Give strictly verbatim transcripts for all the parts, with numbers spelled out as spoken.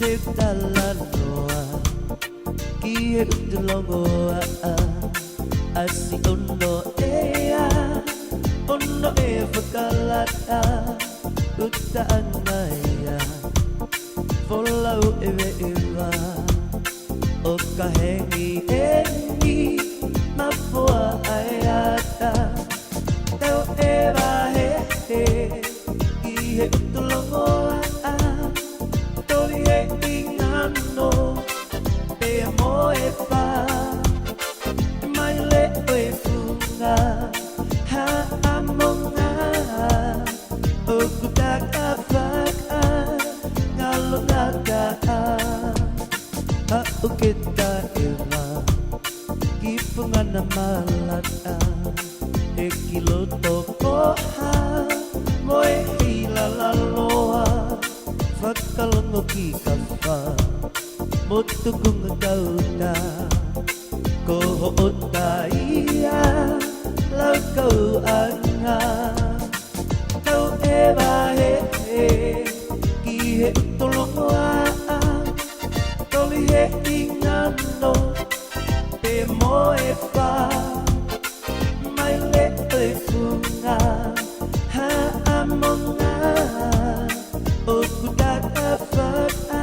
ʻE talanoa ki he ʻutu longoaʻa, ʻasi ʻo noʻea, ʻo noʻea fakalata, ʻuta ʻana ia, folau ʻeveʻeva, ʻo ka hengihengi mafoa ʻa e ata, tau ʻeva hehe ki he ʻutu longoaʻa, toli he ʻingano, pea mo e pā, mai leʻo e funga, Haʻamonga, ʻoku taka faka, ngalo ngata, haʻu ke ta ʻeva ki Fungana Malata, ʻe ki loto koha mo e hila laloa, fakalongo ki kafa mo tukunga kauta, ko hoʻo taia laukauʻanga, tau ʻeva hehe ki he ʻutu longoaʻa, toli he ʻingano, pea mo e pā, mai leʻo e funga, Haʻamonga, ʻoku taka faka,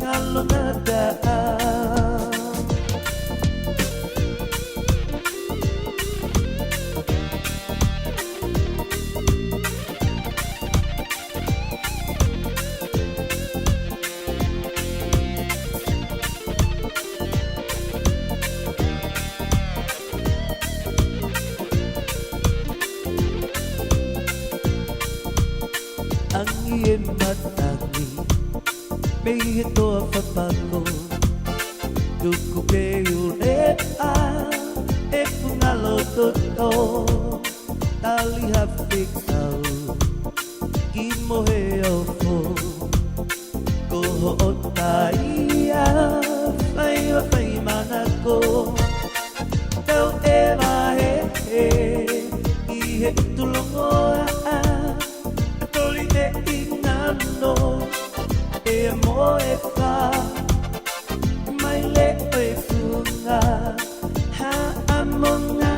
ngalo ngata. ʻAngi e matangi mei he toa fapako, tuku ke uleʻa e funga loto tō, tali ha fekau ki mohe ofo, ko hoʻo taia faiva fai manako, tau ʻeva hehe ki he ʻutu longoaʻa, toli he ʻingano, pea mo e pā, mai leʻo e funga, Haʻamonga,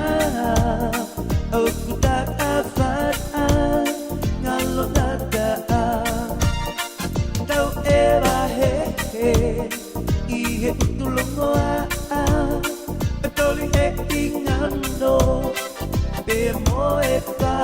ʻoku taka faka, ngalo ngata, tau ʻeva hehe ki he ʻutu longoaʻa, toli he ʻingano, pea mo e pā,